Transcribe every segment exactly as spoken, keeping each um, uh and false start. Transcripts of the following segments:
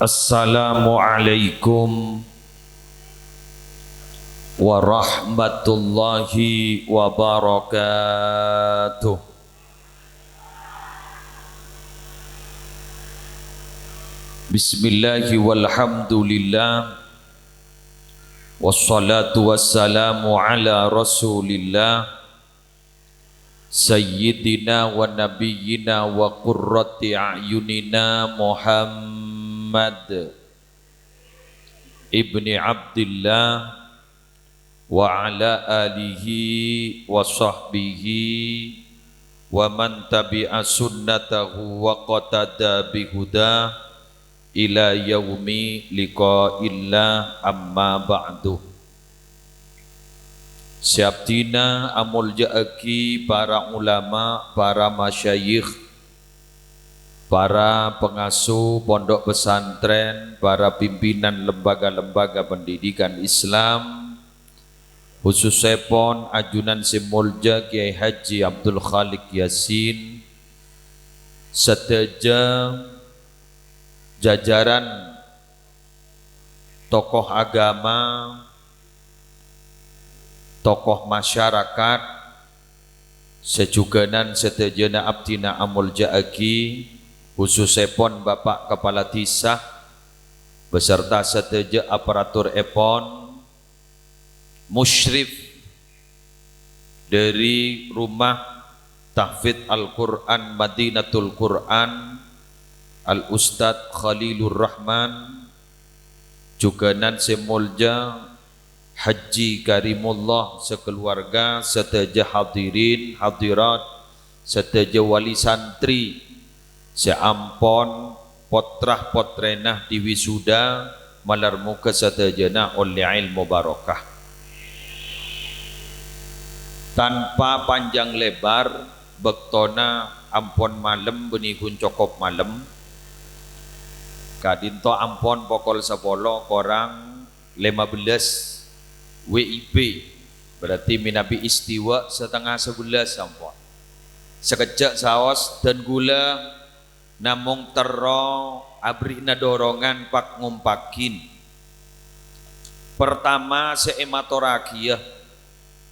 Assalamualaikum warahmatullahi wabarakatuh. Bismillahi walhamdulillah. Wassalatu wassalamu ala Rasulillah, Sayyidina wa Nabiyyina wa Qurrati A'yunina Muhammad ibni Abdillah, wa ala alihi wa sahbihi wa man tabi'a sunnatahu wa qatada bihuda ila yaumi liqa'illah, amma ba'du. Sè abdhina amolja'aghi para ulama, para masyayikh, para pengasuh pondok pesantren, para pimpinan lembaga-lembaga pendidikan Islam, khususèpon ajunan sè molja Kiai Haji Abdul Khaliq Yasin, sadhâjâ jajaran tokoh agama, tokoh masyarakat, sè jhughânan sadhâjâna abdhina amolja'aghi, khususèpon Bapak Kepala Desa beserta sadhâjâ aparaturèpon, musyrif dhâri Rumah Tahfidz Al-Qur'an Madinatul Qur'an, Al Ustadz Khalilur Rahman, jhughânan sè molja Haji Karimullah sakaluwarga, sadhâjâ hadirin hadirat, sadhâjâ wali santri sè ampon potra-potrèna diwisuda, malar moghâ sadhâjâna ollè èlmo barokah. Tanpa panjang lebar, bâktona ampon malem bânnè ghun cokop malem. Ka'dinto ampon pokol sapolo korang lèma bellâs W I B, berarti mènabi istiwa satengnga sabellâs sampon. Sakejjhâ' saos dân ghulâ namong terro aberri'na dorongan pak-ngompakin. Pertama, sè èmatorraghiyâ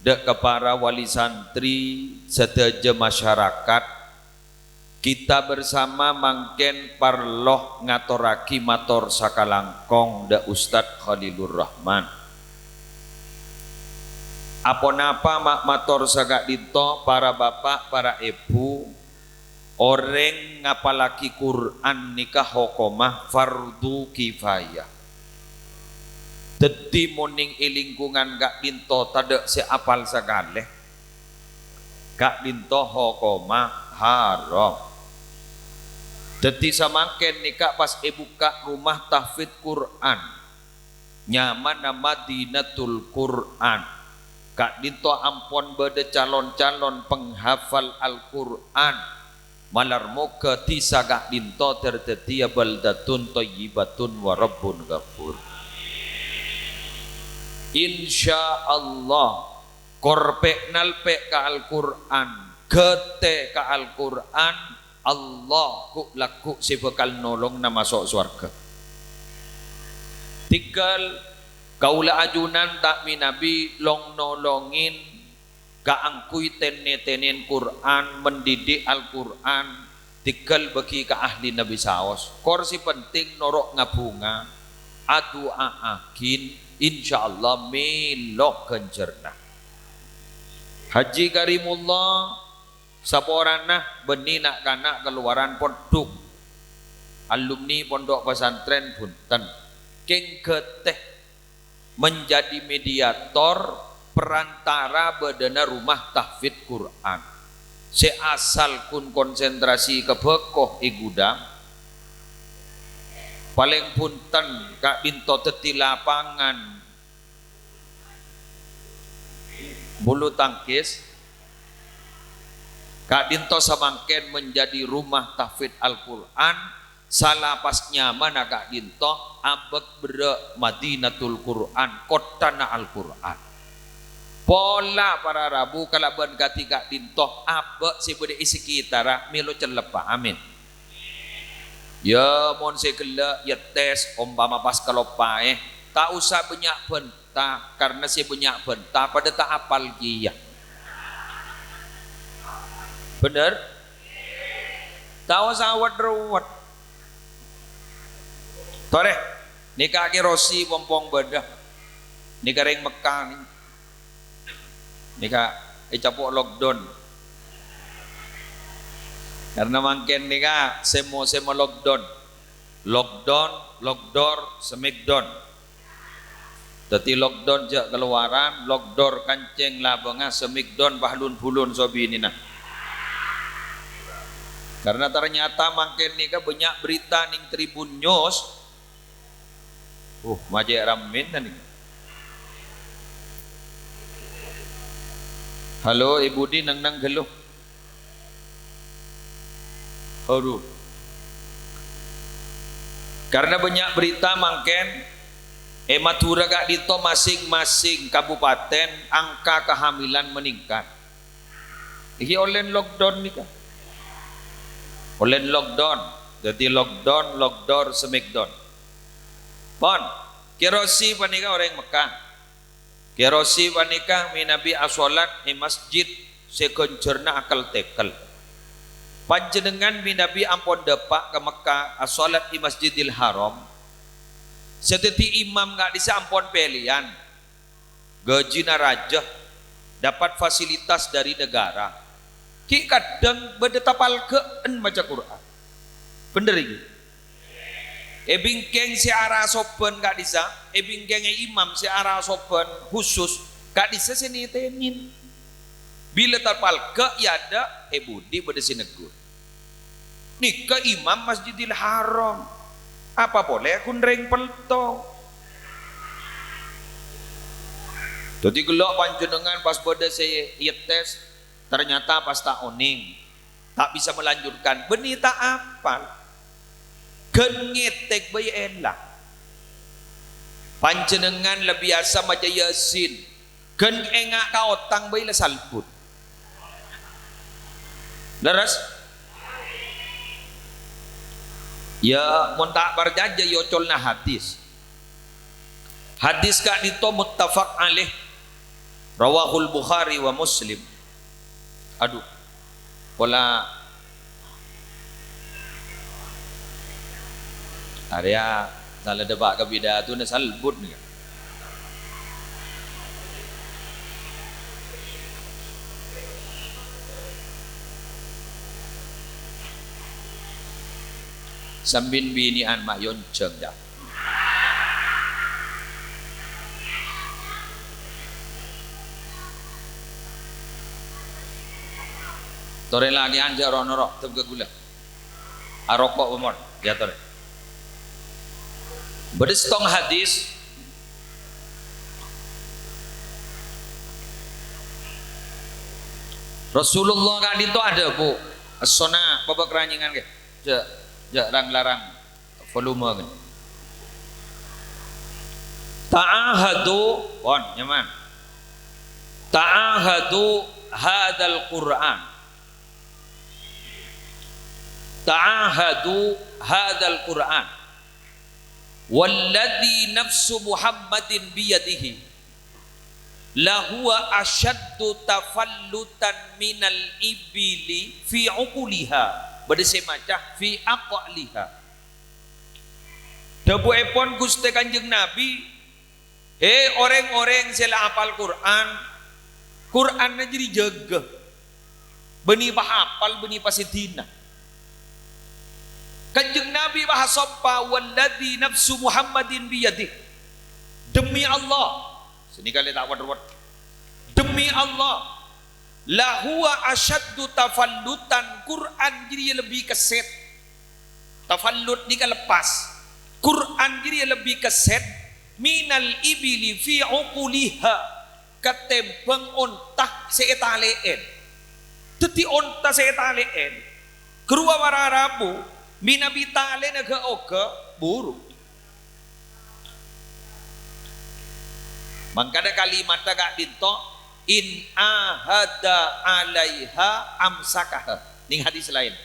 dhâ' ka para wali santri, sadhâjâ masyarakat, kita bersama mangkèn parlo ngatorraghi mator sakalangkong dhâ' Ustadz Khalilur Rahman. Aponapa ma-, mator saka'dinto, para bapa', para èbhu, orèng ngapallaghi Qur'an nèka hokomma fardhu kifayah. Dhâddhi, mon nèng è lingkungan ka'dinto tadhâ' sè apal sakalè, ka'dinto hokomma haram. Dhâddhi, samangkèn nèka pas èbukka' Rumah Tahfidz Qur'an, nyamana Madinatul Qur'an. Ka'dinto ampon bâdâ calon-calon penghafal Al-Qur'an. Malar moghâ dhisa ka'dinto dhâr-, dhâddhiyâ baldatun thayyibatun wa rabbun ghafur. Insyaallah, korpè' nalpè' ka Al-Qur'an, ghâtè ka Al-Qur'an, Allah ghu'-lagghu' sè bhâkal nolongnga maso' sowarghâ. Tèngghâl kaulâ ajunan ta' mènabi long-nolongin kaangghuy tèn-nètènèn Qur'an, mendidik Al-Qur'an, tèngghâl bâgi ka ahlina bi' saos. Kor sè penting noro' ngabhunga, adu'a'aghin, insyaallah mèlo ghânjhârânna. Haji Karimullah, saporana bânnè na'-kana' kalowaran pondhuk, alumni pondhuk pesantren bhunten, kèng ghâtè menjadi mediator, perantara bâdâna Rumah Tahfidz Qur'an. Sè asal ghun konsentrasi ka bhâko è ghudhâng, palèng bhunten ka'dinto dhâddhi lapangan bulu tangkis, ka'dinto samangkèn menjadi Rumah Tahfidz Al-Qur'an, salapas nyamana ka'dinto abâk berrâ' Madinatul Qur'an, kottana Al-Qur'an. Pola para rabu kalabân kadhi ka'dinto abâk sè bâdâ è sakètarra mèlo cellebbhâ. Amin. Yâ, mon sè ghellâ' èyèttès, ompama pas kaloppaè, ta' osa bânnya' bânta, karna sè bânnya' bânta padâ ta' apal kèya. Bhender? Ta' osa wet-ruwet. Torè, nèka Kè Rosi pompong bâdâ. Nèka rèng Mekkah nè. Nèka ècapo' lockdown. Karna mangkèn nèka sè mo-, sè mo-lockdown. Lockdown, lockdoor, smackdown. Dhâddhi lockdown jhâ' kalowaran, lockdoor kancèng labângnga, smackdown pahlun-bulun so binèna. Karna ternyata mangkèn nèka bânnya' berita nèng Tribun News. Uh, ma' cè' rammèna nèka. Halo, È Budi, neng-neng ghâllu. Aduh. Karna bânnya' berita mangkèn, è Madhurâ ka'dinto masing-masing kabupaten angka kehamilan meningkat. Iki ollèna lockdown nèka. Ollèna lockdown. Dhâddhi lockdown, lockdoor, smackdown. Pon, Kè Rosi panèka orèng Mekkah. Kè Rosi panèka mènabi asholat è masjid sè ghânjhârna akel-tèkel. Panjhennengngan mènabi ampon dâpa' ka Mekkah asholat è Masjidil Haram. Sè dhâddhi imam ka'dissa' ampon pèlèyan. Ghâjina rajâ, dapat fasilitas dhâri naghârâ. Ghi' kadhâng bâdâ tapalghâ'ân maca Qur'an. Bhender, ghi? È bingkèng sè ara sobbhân ka'dissa', è bingkèngnga imam sè ara sobbhân khusus, ka'dissa' sè nètènè. Bilâ tapalghâ' è adâ', è budi bâdâ sè negghur. Nèka imam Masjidil Haram. Apa polè ghun rèng pèlto? Dhâddhi ghellâ' panjhennengngan pas bâdâ sè èyèttès, ternyata pas ta' onèng, ta' bisa melanjutkan, bânnè ta' apal. Ghân ngètèk bhâi èlang. Panjhennengngan la biyasa maca Yasin, ghân ènga' ka otang bhâi la salbut. Lerres? Yâ, mon ta' parcajâ, yâ ocolna hadis. Hadis ka'dinto muttafaq alaih. Rawahul Bukhari wa Muslim. Aduh. Pola arèya sala dâpa' ka pidatona salbut nèka. Sambin binè'an ma' èyonjhâng, jâ. Torè lakè'an jâ' ro-noro, tep ka ghulâ. Aroko' pamon, yâ torè. Bâdâ sèttong hadis. Rasulullah ka'dinto adhâbu, "Essona, bâbâ karanyèngan, ghi. Jâ', jâ' rang-larang volume, ghi. Ta'ahadu," pon, nyaman. "Ta'ahadu hadzal Qur'an." Ta'ahadu hadzal Qur'an. "Walladzi nafsu Muhammadin biyadihi, lahuwa asyaddu tafallutan minal ibili fi uquliha." Bâdâ sè maca, "fi aqliha." Dhâbuèpon Ghustè Kanjeng Nabi, He, orèng-orèng sè la apal Qur'an, Qur'anna jârèya jâgâ. Bânnè pas apal, bânnè pas èdina. Kanjeng Nabi pas asompa, "Walladzi nafsu Muhammadin biyadih." Demi Allah, sè nèka lè ta' wet-ruwet. Demi Allah, "Lahuwa asyaddu tafallutan," Qur'an jârèya lebbi kèsèt. Tafallut nèka leppas. Qur'an jârèya lebbi kèsèt, "minal ibili fi uquliha," katèmbhâng onta sè ètalè'è. Dhâddhi onta sè ètalè'è, ghâruwa para rabu, mènabi talèna ghâ-oghâ, buru. Mangkana kalimatta ka'dinto, "In ahada alaiha amsakaha." Nèng hadis laèn.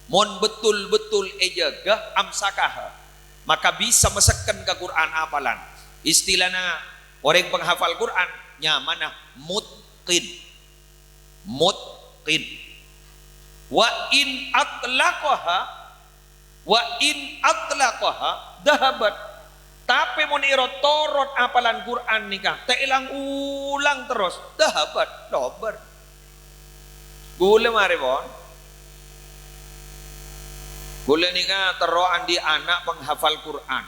Mon betul-betul èjâgâ, amsakaha, maka bisa masekken ka Qur'an apalan. Istilana orèng panghafal Qur'an nyamana mutqin. Mutqin. Wa in atlaqaha, wa in atlaqaha dhahabat. Tapè mon èro-torot apalan Qur'an nèka, ta' èlang-ulang terros, dhahabat, lobâr. Ghulâ marè, pon. Ghulâ nèka terro andi' ana' panghafal Qur'an.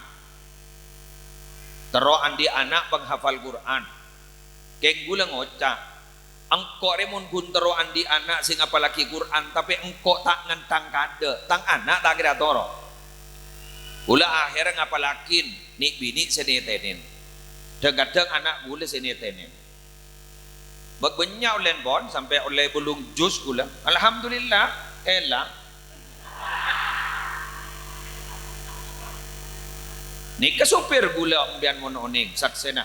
Terro andi' ana' panghafal Qur'an. Kèng ghulâ ngoca', "Engko' rè mon ghun terro andi' ana' sè ngapallaghi Qur'an, tapè engko' ta' ngantang kaadâ', tang ana' ta' kèra toro'." Ghulâ akhèrra ngapallaghi, nè'-binè' sè nètènè. Dhâng-kadhâng ana' ghulâ sè nètènè. Bâ-, bânnya' ollèna, pon, sampè' ollè bâllung juz ghulâ. Alhamdulillah, èlang. Nèka sopir ghulâ, empèyan mon onèng, saksèna.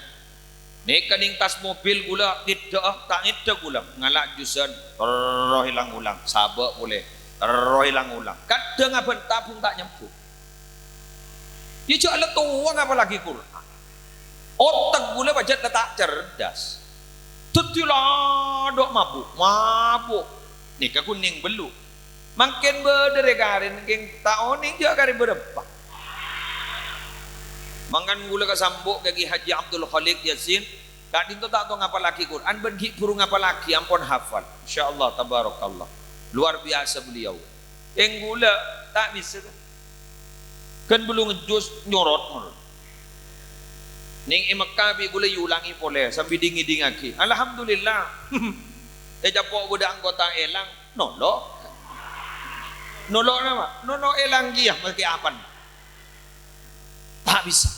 Nèka nèng tas mobil ghulâ, ngèddhâ'â, ta' ngèddhâ ghulâ. Ngala' juzân, terro èlang-ulang. Sabâ' polè, terro èlang-ulang. Kadhâng abân tabung ta' nyembu. Iyâ, jhâ' la towa ngapallaghi Qur'an. Otak ghulâ pajhât la ta' cerdas. Dhâddhi la dâ' mabu', mabu'. Nèka ghun nèng bellu'. Mangkèn bâdâ rè-karèna kèng ta' onèng jhâ' karè bârâmpa. Mangkana ghulâ kasambu' ka Kè Haji Abdul Khaliq Yasin, ka'dinto ta' tao ngapallaghi Qur'an, bân ghi' bhuru ngapallaghi, ampon hafal. Insyaallah, tabarakallah. Luar biasa beliau. Kèng ghulâ ta' bisa, kan? Kan bâllung juz nyorot ngono. Nèng è Mekkah bi' ghulâ èyolangè polè sambi ding-ngèdingngaghi. Alhamdulillah. Ècapo' bâdâ anggota èlang, nolo'. Nolo' napa? Nolo' èlang kèya, makè apan. Ta' bisa.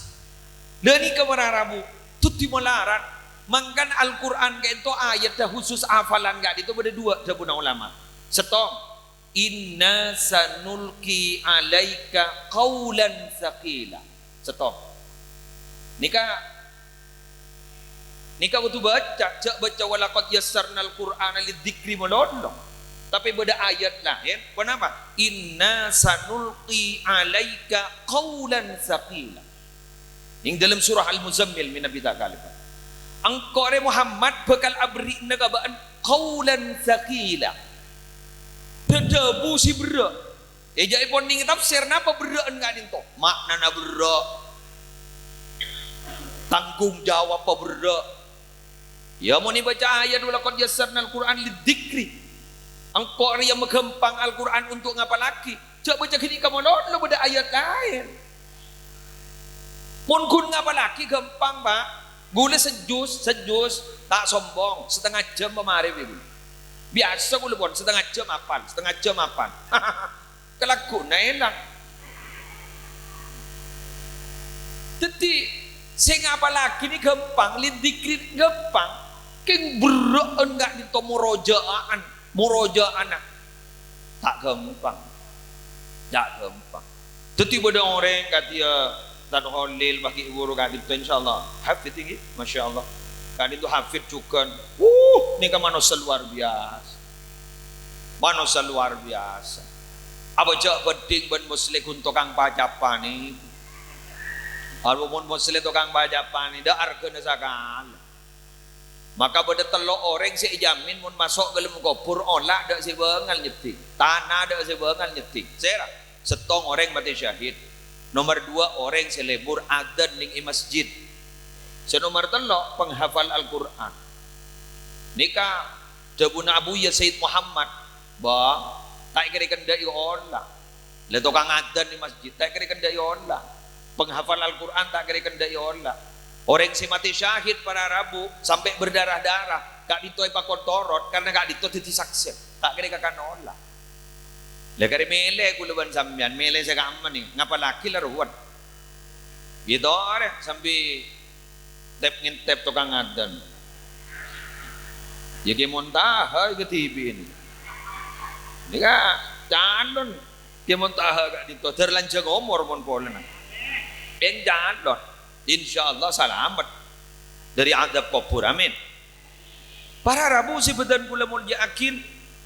Lha nèka para rabu, dhâddhi malarat. Mangkana Al-Qur'an ka'dinto ayaddhâ khusus hafalan ka'dinto bâdâ duwâ' dhâbuna ulama. Sèttong, "Inna sanulqi 'alaika qaulan tsaqila." Sèttong. Nèka, nèka kodhu bâca, jhâ' bâca "Wa laqad yassarnal Qur'ana lidzikri" malolo. Tapè bâdâ ayat laèn, ponapa? "Inna sanulqi 'alaika qaulan tsaqila." Nèng dâlem surah Al-Muzammil, mènabi ta' kalèpon. "Engko' rè Muhammad bhâkal aberri'na ka bâ'na qaulan tsaqila." Dhâdhâbu sè berrâ'. È jhâ'èpon nèng tafsir, napa berrâ'ân ka'dinto? Ma'nana berrâ'. Tanggung jawabbhâ berrâ'. Iyâ, mon èbâca ayat, "Wa laqad yassarnal Qur'ana lidzikri." Engko' rèya maghâmpang Al-Qur'an untuk ngapallaghi. Jhâ' bâca ghânèka malolo, bâdâ ayat laèn. Mon ghun ngapallaghi ghâmpang, Pak. Ghulâ sejjus, sejjus, ta' sombong, satengnga jhâm pamarè bi' ghulâ. Biyasa ghulâ pon satengnga jhâm apal, satengnga jhâm apal. Kalagghuwânna èlang. Dhâddhi, sè ngapallaghi nè ghâmpang, lidzikri ghâmpang. Kèng berrâ'ân ka'dinto morojaa'an, moroja'anna. Ta' ghâmpang. Ta' ghâmpang. Dhâddhi bâdâ orèng kadhiyâ Tad Kholil, Pak Guru ka'dinto, insyaallah. Hafid, èngghi? Masyaallah. Ka'dinto hafid jhughân. Wuh, nèka manossa luar biasa. Manossa luar biasa. Apa jhâ' bhândhing bân Musleh ghun tokang pacapan nèko. Arowa mon Musleh tokang pacapan nèko, dâ' arghâna sakalè. Maka bâdâ tello' orèng sè èjamin mon maso' ka dâlem kobhur, ola' dâ' sè bângal nyeddhing, tana dâ' sè bângal nyeddhing. Sèra? Sèttong orèng matè syahid. Nomer duwâ', orèng sè lebur adzan nèng è masjid. Sè nomer tello', penghafal Al-Qur'an. Nèka dhâbuna Abuya Sayyid Muhammad, "Bâ, ta' èkèra èkendhâ'i ola'." La tokang adzan è masjid, ta' kèra èkendhâ'i ola'. Penghafal Al-Qur'an ta' kèra èkendhâ'i ola'. Orèng sè matè syahid para rabu sampè' berdarah-darah, ka'dinto èpakon torot, karna ka'dinto dhâddhi saksè. Ta' kèra èkakan ola'. La karè mèlè ghulâ bân sampèyan, mèlè sè ka'emma nè, ngapallaghi la ruwet. Iyâ torè, sambi tep-ngentep tokang adzan. Iyâ Kè Montaha kadhibi' nè. Nèka calon. Kè Montaha ka'dinto, dâr lanjhâng omor mon polana. Èncalon. Insyaallah salamet dâri adzab kobhur. Amin. Para rabu sè bâdân ghulâ molja'aghi,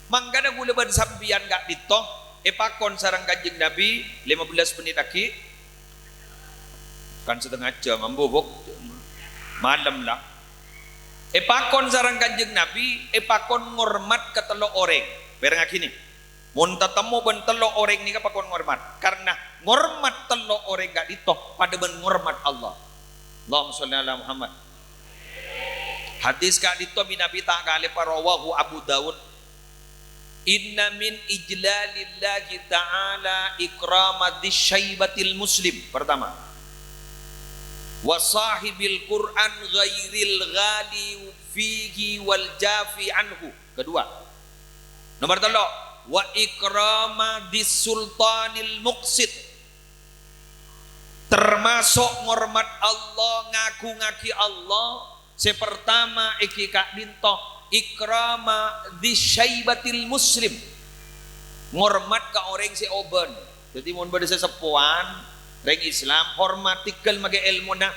mangkana ghulâ bân sampèyan ka'dinto, Èpakon sareng Kanjeng Nabi, lima belas mennit aghi'. Kan setengah jam, ambu, Bu. Malem, la. Èpakon sareng Kanjeng Nabi, èpakon ngormat ka tello' orèng. Pèrengngaghi, nè. Mon tatemmo bân tello' orèng nèka pakon ngormat. Karna ngormat tello' orèng ka'dinto padâ bân ngormat Allah. Allahumma sholli ala Muhammad. Hadis ka'dinto bi-, Nabi ta' kalèpa, rawahu Abu Daud. "Inna min ijlalillahi ta'ala ikrama dzisyaibatil muslim." Pertama. "Wa sahibil Qur'an ghairil ghali fihi wal jafi anhu." Kedua. Nomor tello', "Wa ikrama dzis sultanil muqsit." Termasuk ngormat Allah, ngagungngaghi Allah. Sè pertama èngghi ka'dinto, ikrama dzisyaibatil muslim. Ngormat ka orèng sè obân. Dhâddhi, mon bâdâ sè seppowan, rèng Islam, hormat, tèngghâl makè èlmona,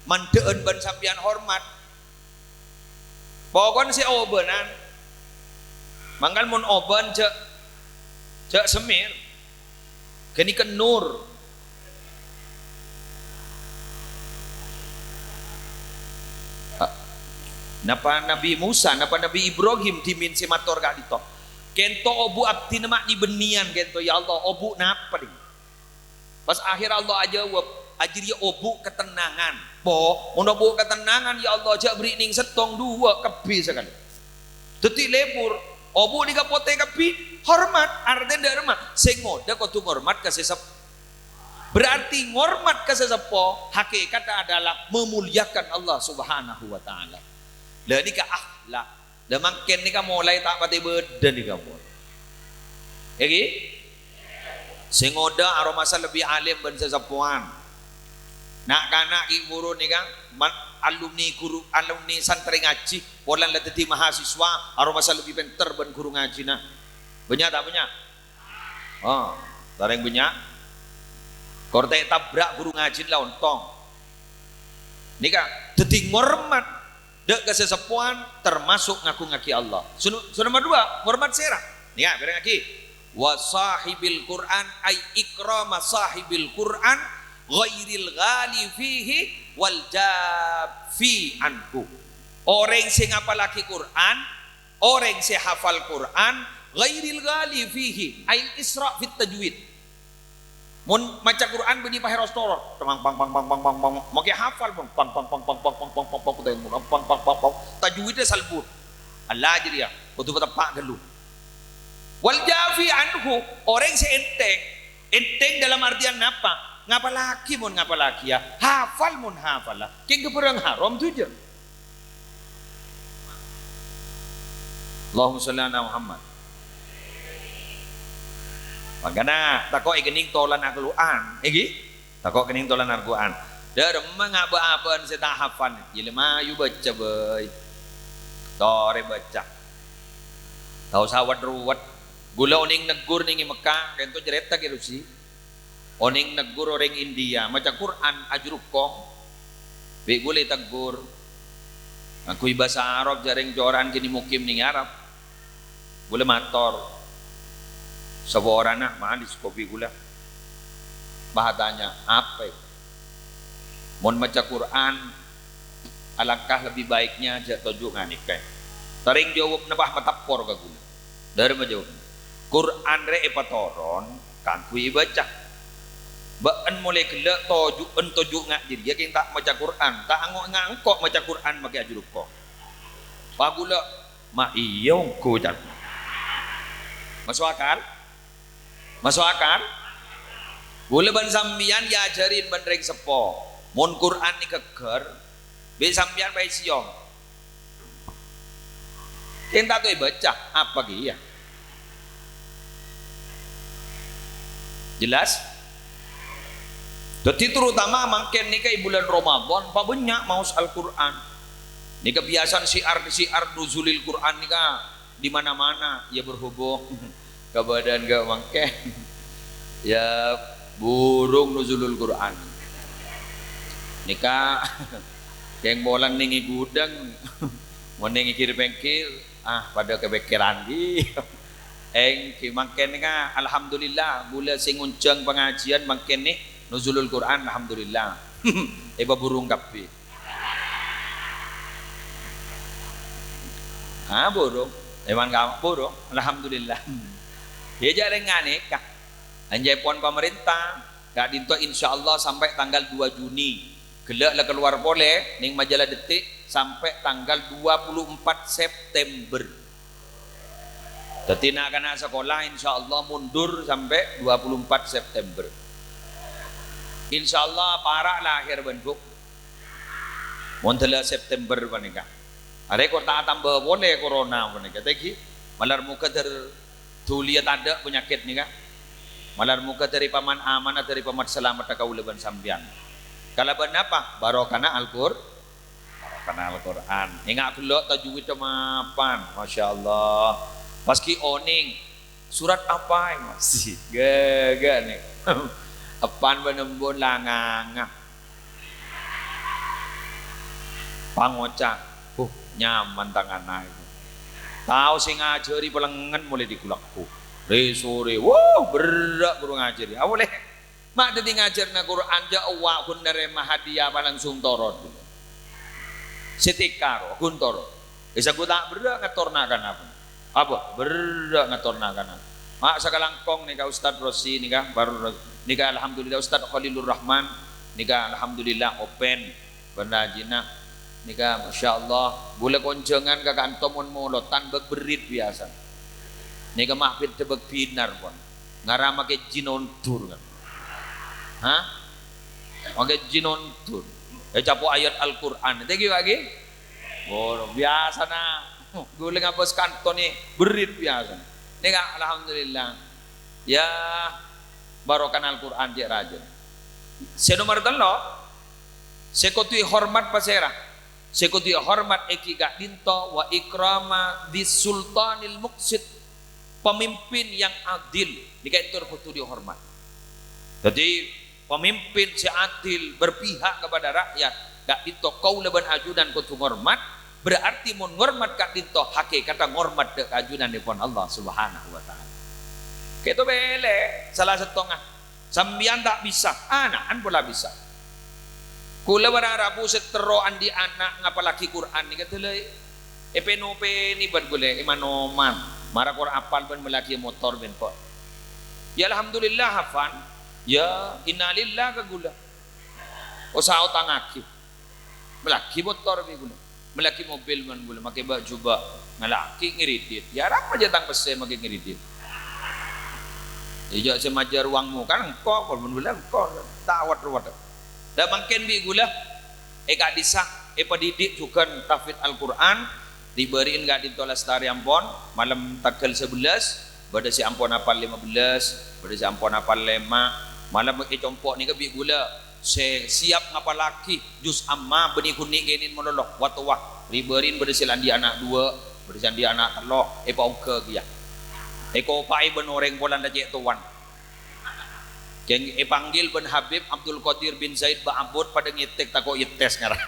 mandhâ'ân bân sampèyan hormat. Pokon sè obânan. Mangkana mon obân jhâ', jhâ' semmer. Ghânèka nur. Ah, napa Nabi Musa, napa Nabi Ibrahim dhimèn sè mator ka'dinto, "Kènto obu' abdhina ma' nè-bânnèyan kènto, ya Allah, obu' napa, nè?" Pas akhèr Allah ajâwâb, "Jârèya obu' katennangan." Po, mon obu' katennangan, ya Allah, jhâ' bherri' nèng sèttong, duwâ', kabbhi sakalè. Dhâddhi lebur, obu' nèka potè kabbhi, hormat, artèna dâ' remma. Sè ngodâ kodhu ngormat ka sè sep-, berarti ngormat ka sè seppo, hakikatta adalah memuliakan Allah Subhanahu wa Ta'ala. Lah nèka akhlak. Lah, mangkèn nèka molaè ta' patè bâdâ nèka, pon. Èngghi? Sè ngodâ aromasa lebbi alim bân sè seppowan. Na'-kana' ghi' bhuru nèka, man-, alumni ghuru, alumni santrè ngajhi, polana la dhâddhi mahasiswa, aromasa lebbi pènter bân ghuru ngajhina. Bânnya' ta' bânnya'? Oh, sarèng bânnya'. Kor ta' ètabrak ghuru ngajhi la ontong. Nèka dhâddhi ngormat dâ' ka sè seppowan, termasuk ngagungngaghi Allah. Sè no-, sè nomor duwâ', ngormat sèra. Nèka, pèrengngaghi. "Wa sahibil Qur'an, ay ikrama sahibil Qur'an, ghairil ghali fihi wal jafi anhu." Orèng sè ngapallaghi Qur'an, orèng sè hafal Qur'an, ghairil ghali fihi, ail isra' fit tajwid. Mon maca Qur'an bânnè paheros torot. Pang, pang, pang. Makè hafal, pang, pang, pang. Tajwidda salbut. Allah jârèya, kodhu pateppa' ghâllu. Wal jafi anhu, orèng sè ènthèng. Ènthèng dalam artian napa? Ngapallaghi mon ngapallaghi, ya. Hafal mon hafal, la. Kèng ka bhârâng haram dhujâ. Allahumma shalli ala Muhammad. Mangkana tako' èkennèng tolan Al-Qur'an, èngghi? Tako' kennèng tolan Al-Qur'an. Dâ' remma ngabâ-abâ'ân sè ta' hafal, iyâ la mayu bâca, bhâi. Torè bâca. Ta' osa wet-ruwet. Ghulâ onèng neggur nèng è Mekka, kento carèta kèrosi. Onèng neggur orèng India, maca Qur'an ajhurukkong. Bi' ghulâ èteggur. Ngangghuy bhâsa Arab, jhâ' rèng cora'an kènè' mukim nèng Arab. Ghulâ mator, "Saporana, malis kopi ghulâ." Pas atanya, "Apa?" "Mon maca Qur'an, alangkah lebih baiknya jhâ' toju' nganèka." Sarèng jâwâbbhâ pas mateppor ka ghulâ. Dâ' remma jâwâbbhâ, "Qur'an rè èpatoron kaangghuy èbâca. Bâ'en molaè ghellâ' toju'en toju' nga' jârèya kèng ta' maca Qur'an, ta' ango'-, nga' engko' maca Qur'an makè ajhurukkong." Pas ghulâ, "Ma' iyâ ongghu, can." Maso' akal? Maso' akal? Ghulâ bân sampèyan èajhâri bân rèng seppo. Mon Qur'an èghâggâr, bi' sampèyan paèsiyong. Kèng ta' tao èbâca, apa kèya? Jelas? Dhâddhi, terutama mangkèn nèka è bulân Ramadan, pabânnya' maos Al-Qur'an. Nèka biyasana syiar-syiar Nuzulil Qur'an nèka di mana-mana, ya, berhubung kabâdâ'ân ghâ' mangkèn. Ya, burung Nuzulul Qur'an. Nèka kèng polana nèng è ghudhâng, mon nèng è kèr-pèngkèr, ah, padâ kapèkkèran, ghi. Èngghi, mangkèn nèka, alhamdulillah, ghulâ sè ngonjhâng pangajiân mangkèn nè, Nuzulul Quran, alhamdulillah. Èpaburung kabbhi. Ah, burung. Èman ka-, burung. Alhamdulillah. Iyâ, jhâ' rèng nganèka. Anjâèpon pamarènta, ka'dinto insyaallah sampè' tanggal dua Juni. Ghellâ' la kalowar polè neng majalah Detik sampè' tanggal dua puluh empat September. Dhâddhi na'-kana' sakola insyaallah mundur sampè' dua puluh empat September. Insyaallah para' la ahèr bân, Bu. Mon dâlâ September panèka. Arè kor ta' atamba polè corona panèka. Tèngghi, malar moghâ dâr dhuliyâ tadâ' panyakèt nèka. Malar moghâ dâri paman amana, dâri paman salameddhâ kaulâ bân sampèyan. Kalabân napa? Barokana Al-Qur-, barokana Al-Qur'an. Enga' ghellu' tajwidda mapan. Masyaallah. Pas ghi' onèng. Surat apa, Mas? Ghâghâ nè. Epan bân embun la nganga. Pangoca', "Huh, nyaman tang ana' iku. Tao sè ngajhâri palengngen molaè dhi-ghulâ." Rè-sorè, wuh, berrâ' ghuru ngajhâri. Apa lè? Ma' dhâddhi ngajhârna Qur'an jhâ' ewwa' ghun narèma hadiah apa langsung toron. Sè tèka ro, ghun toron. Èsangghu ta' berrâ' ngator na'-kana'. Apa? Berrâ' ngator na'-kana'. Ma' sakalangkong nèka Ustad Rosi nèka, baru Ro-, nèka alhamdulillah Ustad Khalilur Rahman nèka alhamdulillah open bân rajina nèka masyaallah. Bulâ konjhângan ka kanto mon molodhân bâk berrit biyasa. Nèka ma' bhidhâ bâk binar pon. Ngara makè jin ondur kan. Hah? Makè jin ondur. Ècapo' ayat Al-Qur'an. Tèngghi, Pak, ghi? Oh, biyasana. Ghulâ ngabâs kanto nè, berrit biyasa. Nèka, alhamdulillah. Ya, barokana Al-Qur'an cè' rajâ. Sè nomer tello', sè kodhu èhormat pasèra? Sè kodhu èhormat èngghi ka'dinto, wa ikrama dzis sultanil muqsit, pemimpin yang adil. Nèka èntor kodhu dihormat. Dhâddhi, pemimpin sè adil berpihak kepada rakyat, ka'dinto kaulâ bân ajunan kodhu ngormat, berarti mon ngormat ka'dinto hakèkatta ngormat dâ' ka ajunanèpon Allah Subhanahu wa Ta'ala. Kèto bellâ, sala sèttonga. Sampèyan ta' bisa, ana'an pola bisa. Kaulâ bârâng rabu sè terro andi' ana' ngapallaghi Qur'an nèka dâlâi èpèn-opènè bân ghulâ, èman-oman. Mara kor apal bân mellèaghi motor bân kok. Ya, alhamdulillah, hafal. Ya, innalillah ka ghulâ. Osa otangngaghi. Mellèaghi motor bi' ghulâ. Mellèaghi mobil bân ghulâ, makè bâ'-jubâ'. Mellèaghi ngèridit. Ya, arapa jhâ' tang pèssè makè ngèridit. Iyâ, jhâ' sè majâr uwang mokan engko', kor bân ghulâ engko'. Ta' wet-ruwet. Dâ' mangkèn bi' ghulâ, è ka'dissa', èpadhidhi' jhughân tahfidz Al-Qur'an, ri-bâri'in ka'dinto lastarè ampon, malem tangghâl sabellâs, bâdâ sè ampon apal lèma bellâs, bâdâ sè ampon apal lèma', malem è compo' nèka bi' ghulâ, sè siap ngapallaghi juz amma bânnè ghun nè'-kènè'en malolo, wa-towa, ri-bâri'in bâdâ sè la andi' ana' duwâ', bâdâ sè andi' ana' tello', èpaongghâ kèya. Èkopa'è bân orèng polana cè' towan. Kèng èpanggil bân Habib Abdul Qadir bin Zaid Ba'abud padâ ngètèk tako' ètes ngara.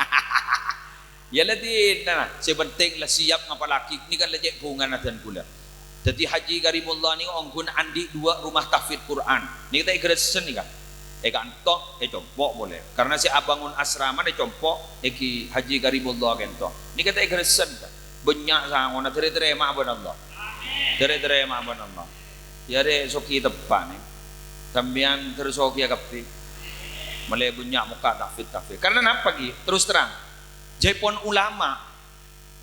Ya la dinna, sè pentèng la siap ngapallaghi, nèka la cè' bhungana dân ghulâ. Dhâddhi Haji Karimullah nèka ongghun andi' duwâ' rumah tahfidz Qur'an. Nèka ta' èghâressèn nèka. È kanto, è compo' polè. Karna sè abângon asrama è compo', èngghi Haji Karimullah kènto. Nèka ta' èghâressèn nèka. Bânnya' sangona, dhâri tarèma bân Allah. Dhâri tarèma bân Allah. Ya rè soghi teppa' nè. Sampèyan terros soghi kabbhi. Molaè bânnya' mokka' tahfidz-tahfidz. Karna napa, ghi? Terus terang. Jhâ' pon ulama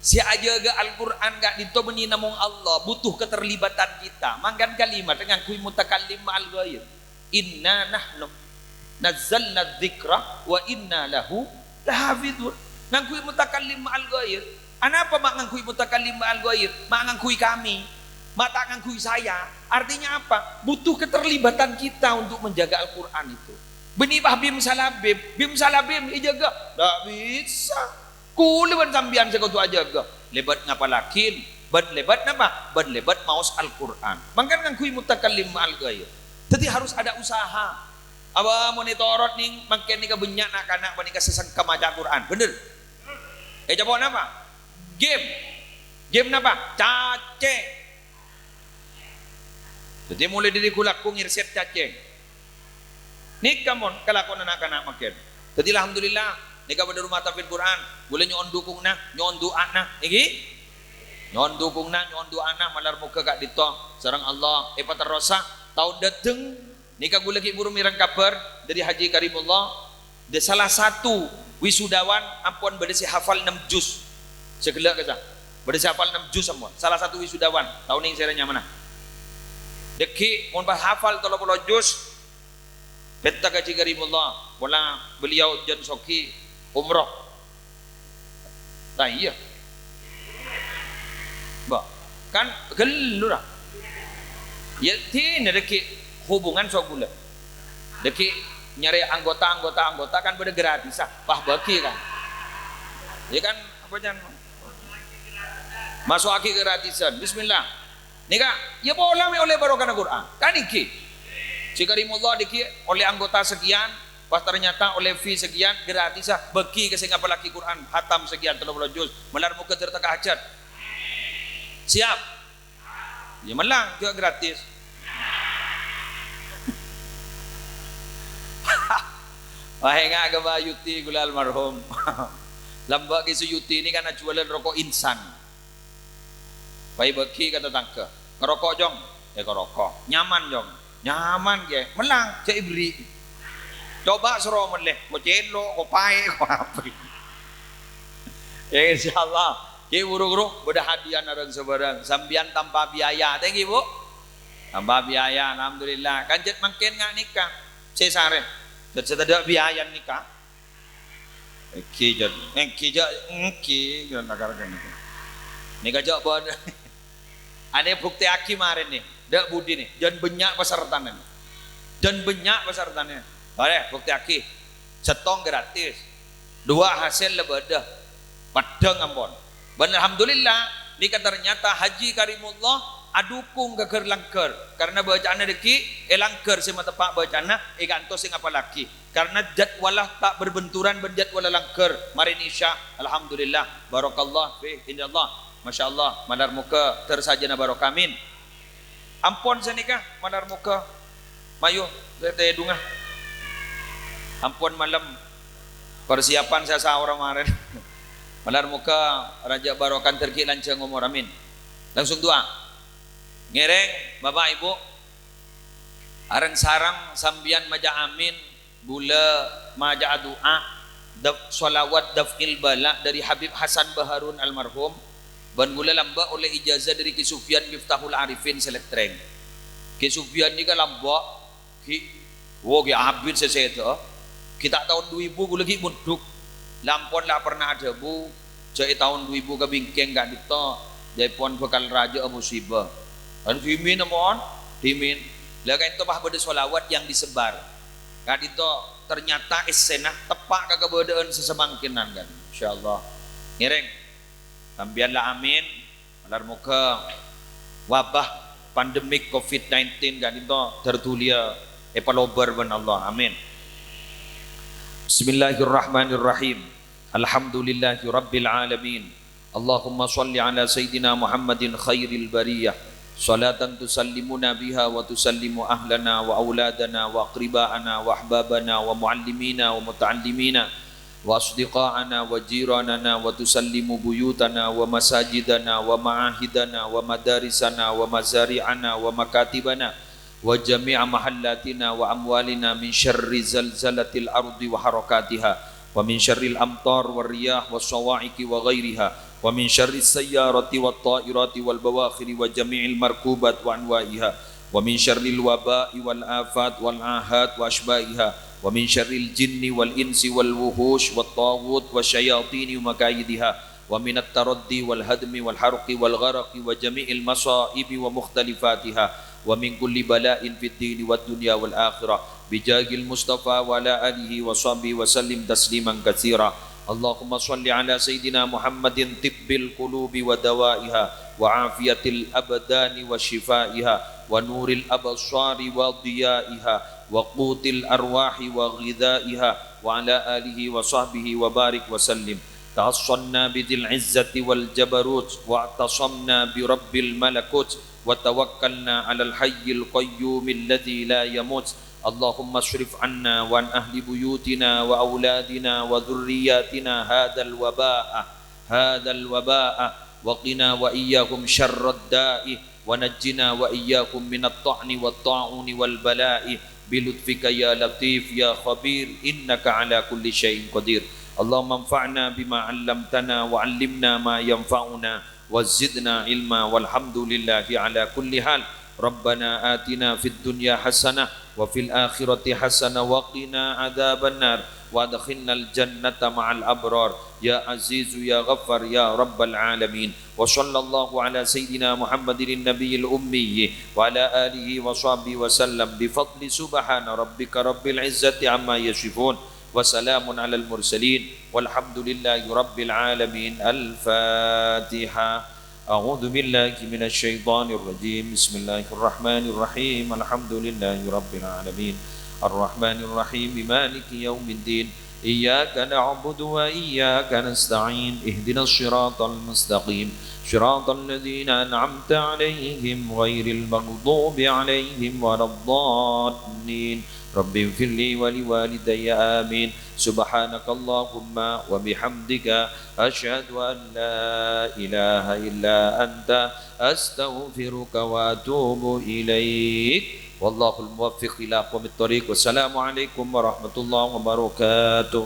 sè ajâgâ Al-Qur'an ka'dinto bânnè namong Allah, butuh keterlibatan kita. Mangkana kalimat ngangghuy mutakallim ma'al ghair. "Inna nahnu nazzalna dzikra wa inna lahu lahafidhun." Ngangghuy mutakallim ma'al ghair. Anapa ma' ngangghuy mutakallim ma'al ghair? Ma' ngangghuy kami. Ma' ta' ngangghuy saya. Artinya apa? Butuh keterlibatan kita untuk menjaga Al-Qur'an itu. Bânnè bâ Bim Salabim. Bim Salabim èjâgâ. Ta' bisa. Kaulâ bân sampèyan sè kodhu ajâgâ, lèbât ngapallaghi, bân lèbât napa? Bân lèbât maos Al-Qur'an. Mangkana ngangghuy mutakallim ma'al ghair. Dhâddhi harus ada usaha. Apa mon ètorot nèng mangkèn nèka bânnya' na'-kana' panèka sè sengka maca Qur'an. Bhender? Ècapo' napa? Game. Game napa? Cacè. Dhâddhi, molaè dhâri ghu-lagghu ngèrsèt cacèng. Nèka mon kalakowan na'-kana' mangkèn. Dhâddhi, alhamdulillah, nèka bâdâ rumah tahfiz Quran. Ghulâ nyo'on dhukungnga, nyo'on du'ana, èngghi? Nyo'on dhukungnga, nyo'on du'ana, malar moghâ ka'dinto sareng Allah èpaterrosa taon dâteng. Nèka ghulâ ghi' bhuru mèreng kabhâr dhâri Haji Karimullah, dâ-, salah satu wisudawan ampon bâdâ sè hafal ennem juz. Sè ghellâ' kassa. Bâdâ sè hafal ennem juz ampon. Salah satu wisudawan. Tao nèng sèra nyamana. Dhâggi' mon pas hafal tello polo juz, pènta ka Haji Karimullah. Pola beliau jân soghi umroh. Lah iyâ. Mbak, kan ghellu ra. Yâ, dhina dhâggi' hubungan so ghulâ. Dhâggi' nyarè anggota, anggota, anggota kan bâdâ gratisan. Wah, bâgi kan. Yâ kan, apa jan? Maso'aghi gratisan. Bismillah. Nèka, yâ pola mè' ollè barokana Quran. Kan èngghi. Haji Karimullah dhâggi' ollè anggota sekian, pas ternyata ollè fee sekian, gratis, ah, bâgi ka sè ngapallaghi Quran, hatam sekian, tello polo juz. Malar moghâ dhâr tekka hajat. Siap? Yâ mellang, jhughâ gratis. Wah, enga' ka Pak Yuti ghulâ almarhum. Lambâ' Ki Suyuti nèka kan ajhuwâlân roko' insan. Pas èbâgi ka tatangghâ. "Ngaroko', Jong?" "Yâ, ngaroko'." "Nyaman, Jong?" "Nyaman, Kè." "Mellang, jhâ' èberri'." Coba soro mellè, ko cèlo', ko paè', ko apa. Yâ, insyaallah. Ghi' bhuru-bhuru, bâdâ hadiah narèng sabârâng. Sampèyan tanpa biaya. Ta' èngghi, Bu? Tanpa biaya, alhamdulillah. Kan jhât mangkèn nga' nèka. Sè sarè. Jhât sè tadâ' biaya nèka. Èngghi, jhât. Èngghi, jhâ', èngghi, jhât, nakar kènè. Nèka jhâ' bân-, anè buktèyaghi marèn, nè. Dâ' budi, nè. Jhân bânnya' pesertana, nè. Jhân bânnya' pesertana. Arè, buktèyaghi. Sèttong gratis. Duwâ' hasèl la bâdâ. Peddhâng ampon. Bân alhamdulillah, nèka ternyata Haji Karimullah adukung ghâghâr langghâr. Karena bâca'anna dhâggi' è langghâr sè mateppa' bâca'anna, è kanto sè ngapallaghi. Karena jadwalla ta' berbenturan bân jadwalla langghâr. Marèna Isya, alhamdulillah, barakallah fi, insyaallah, masyaallah, malar moghâ dhâr sajâna barokah, amin. Ampon sanèka, malar moghâ, mayu, tè-, tèdungnga. Ampon malem, persiapan sè saorra marèn. Malar moghâ rajâ barokah dhâr ghi' lanjhâng omor, amin. Langsung du'a. Ngèrèng, Bapak, Ibu, areng-sareng sampèyan maca amin. Ghulâ maca'a du'a daf-, shalawat daf'il bala dhâri Habib Hasan Baharun almarhum, bân ghulâ lambâ' ollè ijazah dhâri Ki Sufyan Miftahul Arifin Sèlètrèng. Ki Sufyan nèka lambâ', ghi', wo, ghi' abit sè sèdhâ. Ghi' ta' taon du èbu ghulâ ghi' mondhuk. La ampon la pernah adhâbu, jhâ' è taon du èbu ka bingkèng ka'dinto, jhâ' èpon bhâkal rajâ'â musibah. Kan dhimèn, mon, dhimèn. La ka'dinto pas bâdâ shalawat yang disebar. Ka'dinto ternyata èssèna teppa' ka kabâdâ'ân sè samangkènan, kan. Insyaallah. Ngèrèng. Sampèyan la amin. Malar moghâ wabah pandemik covid nineteen ka'dinto dhâr dhuliyâ èpalobâr bân Allah. Amin. Bismillahirrahmanirrahim. Alhamdulillahirabbil alamin. Allahumma shalli ala sayyidina Muhammadin khairil bariyah. Salatan tusallimuna biha wa tusallimu ahlana wa auladana wa aqriba'ana wa ahbabana wa muallimina wa muta'allimina wa asdiqa'ana wa jiranana wa tusallimu buyutana wa masajidana wa ma'ahidana wa madarisana wa mazari'ana wa makatibana wa jami'a mahallatina wa amwalina min syarri zalzalatil ardi wa harakatiha, wa min syarril amtar wa riyah wa sawa'iqi wa ghairiha, wa min syarri sayyarati wa ta'irati wal bawakhiri wa jami'il markubat wa anwa'iha, wa min syarril waba'i wal afat wal ahad wa asba'iha, wa min syarril jinni wal insi wal wuhush wa taghut wa syayatini wa makayidiha, wa minat taraddi wal hadmi wal harqi wal gharaqi wa jami'il masaibi wa mukhtalifatiha, wa min kulli bala'in fid dini wad dunya wal akhirah, bijahil Mustafa wa ala alihi wa sahbihi wa sallim tasliman katsira. Allahumma shalli ala sayyidina Muhammadin tibbil qulubi wa dawaiha, wa afiyatil abdani wa shifaiha, wa nuril absari wa dhiyaiha, wa qutil arwahi wa ghidhaiha, wa ala alihi wa sahbihi wa barik wa sallim. Ta'assanna bidhil izzati wal jabarut, wa i'tasamna bi rabbil malakut, وتوكلنا على الحي القيوم الذي لا يموت. اللهم اصرف عنا وعن أهل بيوتنا وأولادنا وذرياتنا هذا الوباء، هذا الوباء، وقنا وإياهم شر الداء، ونجنا وإياهم من الطعن والطاعون والبلاء، بلطفك يا لطيف يا خبير، إنك على كل شيء قدير. اللهم انفعنا بما علمتنا، وعلمنا ما ينفعنا، وزدنا علما، والحمد لله على كل حال. ربنا آتنا في الدنيا حسنة وفي الآخرة حسنة وقنا عذاب النار، وأدخلنا الجنة مع الأبرار، يا عزيز يا غفار يا رب العالمين. وصلى الله على سيدنا محمد النبي الأمي وعلى آله وصحبه وسلم، بفضل سبحان ربك رب العزة عما يصفون، وسلام على المرسلين، والحمد لله رب العالمين. الفاتحة. أعوذ بالله من الشيطان الرجيم. بسم الله الرحمن الرحيم. الحمد لله رب العالمين. الرحمن الرحيم. مالك يوم الدين. إياك نعبد وإياك نستعين. اهدنا الصراط المستقيم. صراط الذين أنعمت عليهم غير المغضوب عليهم ولا الضالين. رب اغفر لي ولوالدي. آمين. سبحانك اللهم وبحمدك، أشهد أن لا إله إلا أنت، أستغفرك وأتوب إليك. والله الموفق إلى أقوم الطريق. والسلام عليكم ورحمة الله وبركاته.